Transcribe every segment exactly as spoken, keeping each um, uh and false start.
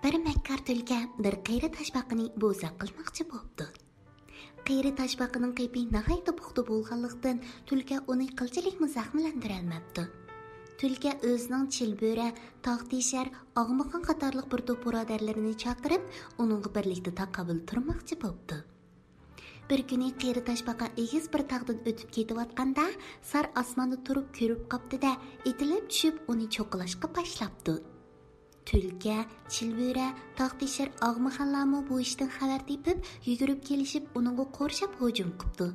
بىر مەككار تۈلكە بىر قېرى تاشپاقىنى بوزەك قىلماقچى بوپتۇ. قېرى تاشپاقىنىڭ قېپى ناھايىتى پۇختا بولغانلىقتىن، تۈلكە ئۇنى قىلچىلىكمۇ زەخىملەندۈرەلمەپتۇ. تۈلكە ئۆزىنىڭ چىلبۆرە، تاختىشەر، ئاغمىخان قاتارلىق بىر توپ بۇرادەرلىرىنى چاقىرىپ، ئۇنىڭغا بىرلىكتە تاقابىل تۇرماقچى بوپتۇ. بىر كۈنى قېرى تاشپاقا ئېگىز بىر تاغدىن ئۆتۈپ كېتىۋاتقاندا، سار ئاسماندا تۇرۇپ كۆرۈپ قاپتۇ-دە، ئېتىلىپ چۈشۈپ، ئۇنى چوقۇلاشقا باشلاپتۇ. تۈلكە، چىلبۆرە، تاختىشەر، ئاغمىخانلارمۇ بۇ ئىشتىن خەۋەر تېپىپ، يۈگۈرۈپ كېلىشىپ، ئۇنىڭغا قورشاپ ھۇجۇم قىپتۇ.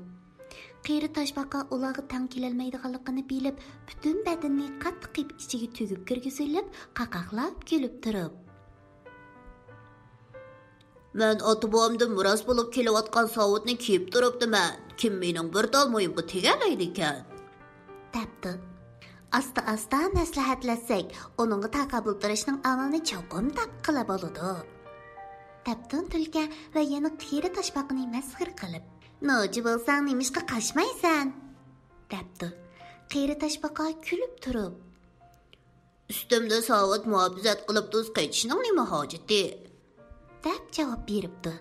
قېرى تاشپاقا ئۇلارغا تەڭ كېلەلمەيدىغانلىقىنى بىلىپ، پۈتۈن بەدىنىنى قاتتىق قېپى ئىچىگە تۈگۈپ كىرگۈزۈلۈپ، قاقاقلاپ كۈلۈپ تۇرۇپ، مەن ئاتا-بوۋامدىن مىراس بولۇپ كېلىۋاتقان ساۋۇتنى كىيىپ تۇرۇپتىمەن. كىم مېنىڭ بىر تال مويۇمغا تېگەلەيدىكەن؟ دەپتۇ. ئاستا-ئاستا مەسلىھەتلەشسەك، ئۇنىڭغا تاقابىل تۇرۇشنىڭ ئامىلىنى چوقۇم تاپقىلى بولىدۇ، دەپتۇ تۈلكە ۋە يەنە قېرى تاشپاقىنى مەسخىرە قىلىپ. نوچى بولساڭ نېمىشقا قاچمايسەن؟ دەپتۇ. قېرى تاشپاقا كۈلۈپ تۇرۇپ. ئۈستۈمدە ساۋۇت مۇھاپىزەت قىلىپ تۇرسا قېچىشنىڭ نېمە ھاجىتى؟ دەپ جاۋاب بېرىپتۇ.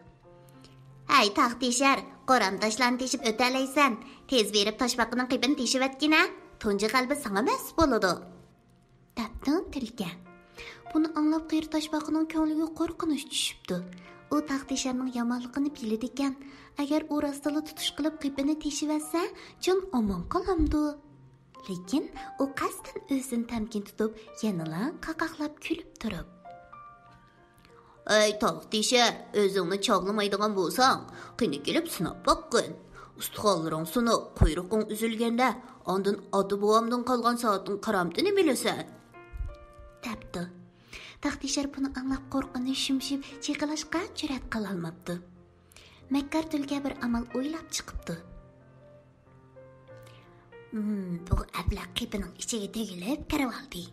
ھەي، تاختىشەر، قورام تاشلارنى تېشىپ ئۆتەلەيسەن. تېز بېرىپ تاشپاقىنىڭ قېپىنى تېشىۋەتكىنە. تۇنجى غەلىبە ساڭا مەنسۇپ بولىدۇ، دەپتۇ تۈلكە. بۇنى ئاڭلاپ قېرى تاشپاقىنىڭ كۆڭلىگە قورقۇنچ چۈشۈپتۇ. ئۇ تاختىشەرنىڭ يامانلىقىنى بىلىدىكەن. ئەگەر ئۇ راستلا تۇتۇش قىلىپ قېپىنى تېشىۋەتسە، جان ئامان قالامدۇ؟ لېكىن ئۇ قەستەن ئۆزىنى تەمكىن تۇتۇپ، يەنىلا قاقاقلاپ كۈلۈپ تۇرۇپ. ئەي تاختىشەر، ئۆزۈڭنى چاغلىمايدىغان بولساڭ، قېنى كېلىپ سىناپ باققىن. ئۇستىخانلىرىڭ سۇنۇپ، قۇيرۇقۇڭ ئۈزۈلگەندە، ئاندىن ئاتا-بوۋامدىن قالغان ساۋۇتنىڭ كارامىتىنى بىلىسەن، دەپتۇ. تاختىشەر بۇنى ئاڭلاپ قورقۇنچ شۈمشۈپ، چېقىلاشقا جۈرئەت قىلالماپتۇ. مەككار تۈلكە بىر ئامال ئويلاپ چىقىپتۇ. ھىم، بۇ ئەبلەخ قېپىنىڭ ئىچىگە تۈگۈلۈپ كىرىۋالدى.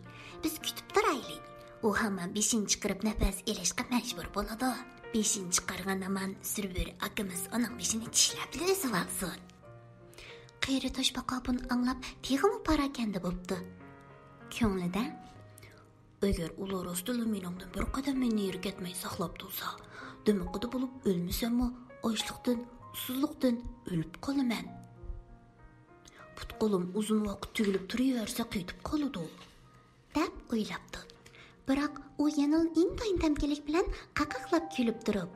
بىز كۈتۈپ تۇرايلى. ئۇ ھامان بېشىنى چىقىرىپ نەپەس ئېلىشقا مەجبۇر بولىدۇ. بېشىنى چىقارغان ھامان سۈربۈرە ئاكىمىز ئۇنىڭ بېشىنى چىشلەپلا ئۈزۈۋالسۇن. قېرى تاشپاقا بۇنى ئاڭلاپ تېخىمۇ پاراكەندە بوپتۇ. كۆڭلىدە، ئەگەر ئۇلار راستلا مېنىڭدىن بىر قەدەممۇ نېرى كەتمەي ساقلاپ تۇرسا، دىمىقىدا بولۇپ ئۆلمىسەممۇ، ئاچلىقتىن، ئۇسسۇزلۇقتىن ئۆلۈپ قالىمەن. پۇت-قولۇم ئۇزۇن ۋاقىت تۈگۈلۈپ تۇرۇۋەرسە قېتىپ قالىدۇ، دەپ ئويلاپتۇ. بىراق ئۇ يەنىلا ئىنتايىن تەمكىنلىك بىلەن قاقاقلاپ كۈلۈپ تۇرۇپ،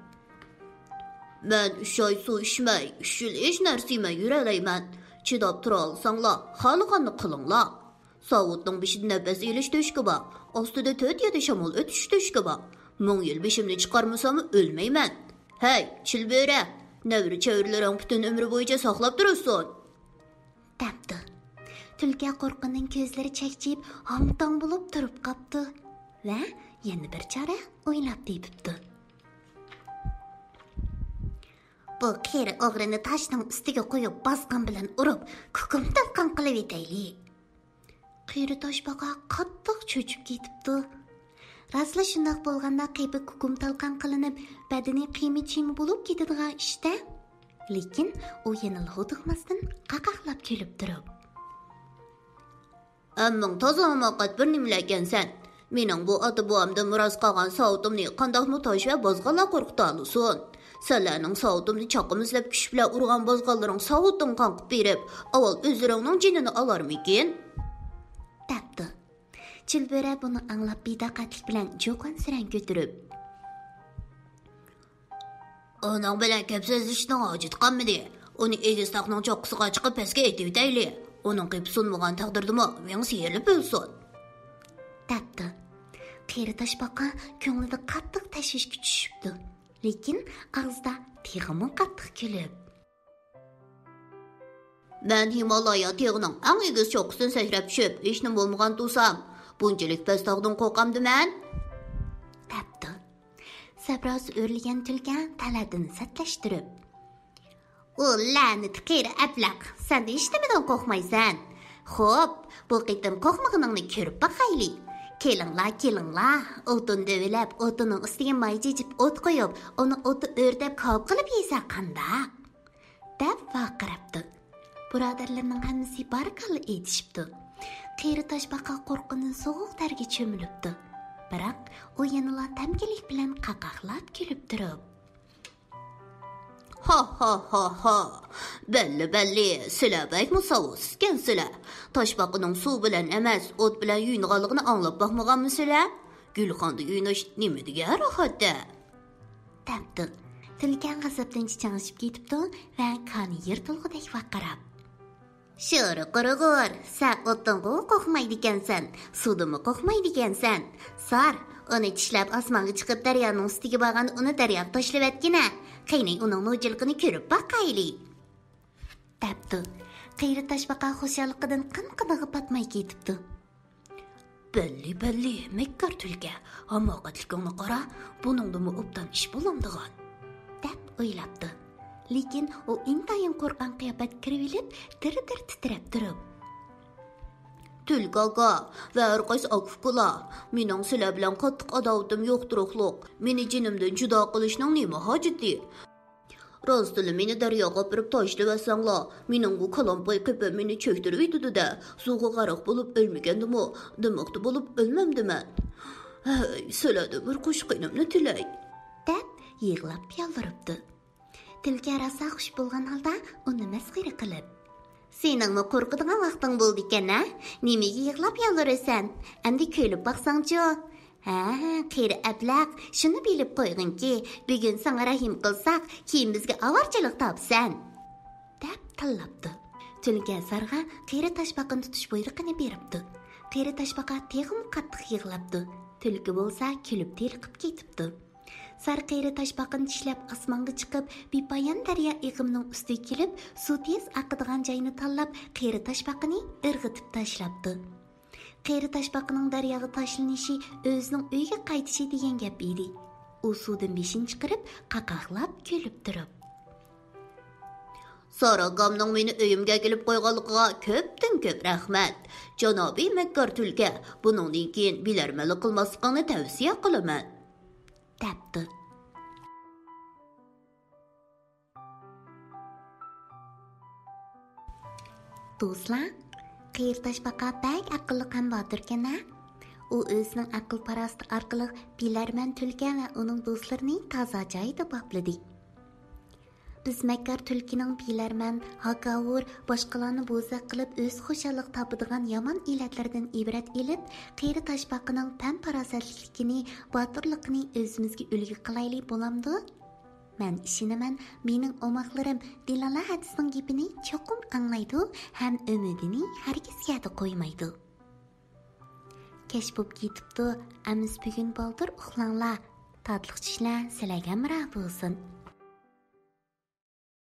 مەن ئۈچ ئاي سۇ ئىچمەي، ئۈچ يىل ھېچ نەرسە يېمەي يۈرەلەيمەن. چىداپ تۇرالىساڭلار، خالىغاننى قىلىڭلار. ساۋۇتنىڭ بېشىدا نەپەس ئېلىش تۆشۈكى بار، ئاستىدا تۆت يەردە شامال ئۆتۈش تۆشۈكى بار. مىڭ يىل بېشىمنى چىقارمىساممۇ ئۆلمەيمەن. ھەي، چىلبۆرە، نەۋرە-چەۋرىلىرىڭ پۈتۈن ئۆمرى بويىچە ساقلاپ تۇرسۇن، دەپتۇ. تۈلكە قورققىنىدىن كۆزلىرى چەكچىيىپ، ھاڭ-تاڭ بولۇپ تۇرۇپ قاپتۇ ۋە يەنە بىر چارە ئويلاپ تېپىپتۇ. بۇ قېرى ئوغرىنى تاشنىڭ ئۈستىگە قويۇپ، باسقان بىلەن ئۇرۇپ، كۇكۇم تالقان قىلىۋېتەيلى. قېرى تاشپاقا قاتتىق چۆچۈپ كېتىپتۇ. راستلا شۇنداق بولغاندا، قېپى كۇكۇم تالقان قىلىنىپ، بەدىنى قىيما-چىيما بولۇپ كېتىدىغان ئىشتا. لېكىن ئۇ يەنىلا ھودۇقماستىن قاقاقلاپ كۈلۈپ تۇرۇپ، ھەممىڭ تازا ھاماقەت بىر نېمىلەركەنسەن. مېنىڭ بۇ ئاتا-بوۋامدىن مىراس قالغان ساۋۇتۇمنى قانداقمۇ تاش ۋە بازغانلار قورقۇتالىسۇن؟ سىلەرنىڭ ساۋۇتۇمنى چاقىم ئىزدەپ كۈچ بىلەن ئۇرغان بازغانلىرىڭ ساۋۇتۇڭ قاڭقىپ بېرىپ، ئاۋۋال ئۆزلىرىڭنىڭ جېنىنى ئالارمىكىن؟ دەپتۇ. چىلبۆرە بۇنى ئاڭلاپ بىتاقەتلىك بىلەن جۇقان سۈرەن كۆتۈرۈپ، ئۇنىڭ بىلەن كۆپ سۆزلىشىشنىڭ ھاجىتى قالمىدى. ئۇنى ئېگىز تاغنىڭ چوققىسىغا چىقىپ پەسكە ئېتىۋېتەيلى. ئۇنىڭ قېپى سۇنمىغان تەقدىردىمۇ مېڭىسى يېرىلىپ ئۆلسۇن، دەپتۇ. قېرى تاشپاقا كۆڭلىدە قاتتىق تەشۋىشكە چۈشۈپتۇ، لېكىن ئاغزىدا تېخىمۇ قاتتىق كۈلۈپ، مەن ھىمالايا تېغىنىڭ ئەڭ ئېگىز چوققىسىدىن سەكرەپ چۈشۈپ، ھېچنېمە بولمىغان تۇرسام، بۇنچىلىك پەس تاغدىن قورقامدىمەن؟ دەپتۇ. سەبراسى ئۆرلىگەن تۈلكە تەلەتىنى سەتلەشتۈرۈپ، ئۇ لەنىتى قېرى ئەبلەخ، سەن ھېچنېمىدىن قورقمايسەن. خوپ، بۇ قېتىم قورقمىغىنىڭنى كۆرۈپ باقايلى. كېلىڭلار، كېلىڭلار، ئوتۇن دۆۋىلەپ، ئوتۇننىڭ ئۈستىگە ماي چېچىپ ئوت قويۇپ، ئۇنى ئوتتا ئۆرتەپ كاۋاپ قىلىپ يېسە قانداق؟ دەپ ۋارقىراپتۇ. بۇرادەرلىرىنىڭ ھەممىسى بارىكاللا ئېيتىشىپتۇ. قېرى تاشپاقا قورققىنىدىن سوغۇق تەرگە چۆمۈلۈپتۇ. بىراق ئۇ يەنىلا تەمكىلىك بىلەن قاقاقلاپ كۈلۈپ تۇرۇپ، ھا ھا ھا ھا! بەللى بەللى، سىلە بەكمۇ ساۋاتسىزكەنسىلە. تاشپاقىنىڭ سۇ بىلەن ئەمەس، ئوت بىلەن يۇيۇنغانلىقىنى ئاڭلاپ باقمىغانمۇسىلە؟ گۈلخاندا يۇيۇنۇش نېمە دېگەن راھەتتە؟ دەپتۇ. تۈلكە غەزەپتىن چىچاڭشىپ كېتىپتۇ ۋە كانى يىرتىلغۇدەك ۋارقىراپ، شورى قۇرۇغۇر، سەن ئوتتىنغۇ قورقمايدىكەنسەن، سۇدىنمۇ قورقمايدىكەنسەن. سار، ئۇنى چىشلەپ ئاسمانغا چىقىپ دەريانىڭ ئۈستىگە بارغاندا ئۇنى دەرياغا تاشلىۋەتكىنە. قېنى ئۇنىڭ نوچىلىقىنى كۆرۈپ باقايلى. دەپتۇ. قېرى تاشپاقا خۇشاللىقىدىن قىن قىنىغا پاتماي كېتىپتۇ. بەللى بەللى، مەككار تۈلكە، ھاماقەتلىكىڭنى قارا، بۇنىڭدىنمۇ ئوبدان ئىش بولامدىغان؟ دەپ ئويلاپتۇ. لېكىن ئۇ ئىنتايىن قورققان قىياپەتكە كىرىۋېلىپ، دىر-دىر تىترەپ تۇرۇپ، تۈلكە ئاكا ۋە ھەر قايسى ئاكا-ئۇكىلار، مېنىڭ سىلەر بىلەن قاتتىق ئاداۋىتىم يوق تۇرۇقلۇق. مېنى جېنىمدىن جۇدا قىلىشنىڭ نېمە ھاجىتى؟ راستلا مېنى دەرياغا ئاپىرىپ تاشلىۋەتسەڭلار، مېنىڭ بۇ كالامپاي قېپىم مېنى چۆكتۈرۈۋېتىدۇ-دە، سۇغا غەرق بولۇپ ئۆلمىگەندىمۇ، دىمىقتا بولۇپ ئۆلمەمدىمەن. ھەي، سىلەردىن بىر قوشۇق ئىنىمنى تىلەي. دەپ يىغلاپ يالۋۇرۇپتۇ. تۈلكە راسا خۇش بولغان ھالدا ئۇنى مەسخىرە قىلىپ، سېنىڭمۇ قورقىدىغان ۋاقتىڭ بولدىكەن ھە؟ نېمىگە يىغلاپ يالۋۇرىسەن؟ ئەمدى كۈلۈپ باقساڭچۇ؟ ھە، قېرى ئەبلەخ، شۇنى بىلىپ قويغىنكى، بۈگۈن ساڭا رەھىم قىلساق، كېيىن بىزگە ئاۋارىچىلىق تاپىسەن. دەپ تىللاپتۇ. تۈلكە زارغا قېرى تاشپاقىنى تۇتۇش بۇيرۇقىنى بېرىپتۇ. قېرى تاشپاقا تېخىمۇ قاتتىق يىغلاپتۇ. تۈلكە بولسا كۈلۈپ تېلىقىپ كېتىپتۇ. زار قېرى تاشپاقىنى چىشلەپ ئاسمانغا چىقىپ، بىپايان دەريا ئېقىمىنىڭ ئۈستىگە كېلىپ، سۇ تېز ئاقىدىغان جاينى تاللاپ، قېرى تاشپاقىنى ئىرغىتىپ تاشلاپتۇ. قېرى تاشپاقىنىڭ دەرياغا تاشلىنىشى ئۆزىنىڭ ئۆيىگە قايتىشى دېگەن گەپ ئىدى. ئۇ سۇدىن بېشىنى چىقىرىپ، قاقاقلاپ كۈلۈپ تۇرۇپ، سارا ئاكامنىڭ مېنى ئۆيۈمگە ئەكېلىپ قويغانلىقىغا كۆپتىن كۆپ رەھمەت. جانابىي مەككار تۈلكە، بۇنىڭدىن كېيىن بىلەرمەنلىك قىلماسلىقىڭنى تەۋسىيە قىلىمەن. دەپتۇ. دوستلار، قېرى تاشپاقا بەك ئەقىللىق ھەم باتۇركەن ھە؟ ئۇ ئۆزىنىڭ ئەقىل-پاراسىتى ئارقىلىق بىلەرمەن تۈلكە ۋە ئۇنىڭ دوستلىرىنى تازا جايىدا باپلىدى. بىز مەككار تۈلكىنىڭ بىلەرمەن، ھاكاۋۇر، باشقىلارنى بوزەك قىلىپ ئۆز خۇشاللىق تاپىدىغان يامان ئىللەتلىرىدىن ئىبرەت ئېلىپ، قېرى تاشپاقىنىڭ پەن-پاراسەتلىكلىكىنى، باتۇرلۇقىنى ئۆزىمىزگە ئۈلگە قىلايلى بولامدۇ؟ مەن ئىشىنىمەن، مېنىڭ ئوماقلىرىم دىلالا ھەدىسنىڭ گېپىنى چوقۇم ئاڭلايدۇ ھەم ئۈمىدىنى ھەرگىز يەردە قويمايدۇ. كەچ بوپ كېتىپتۇ، ئەمىسە بۈگۈن بالدۇر ئۇخلاڭلار. تاتلىق چۈشلەر سىلەرگە ھەمراھ بولسۇن.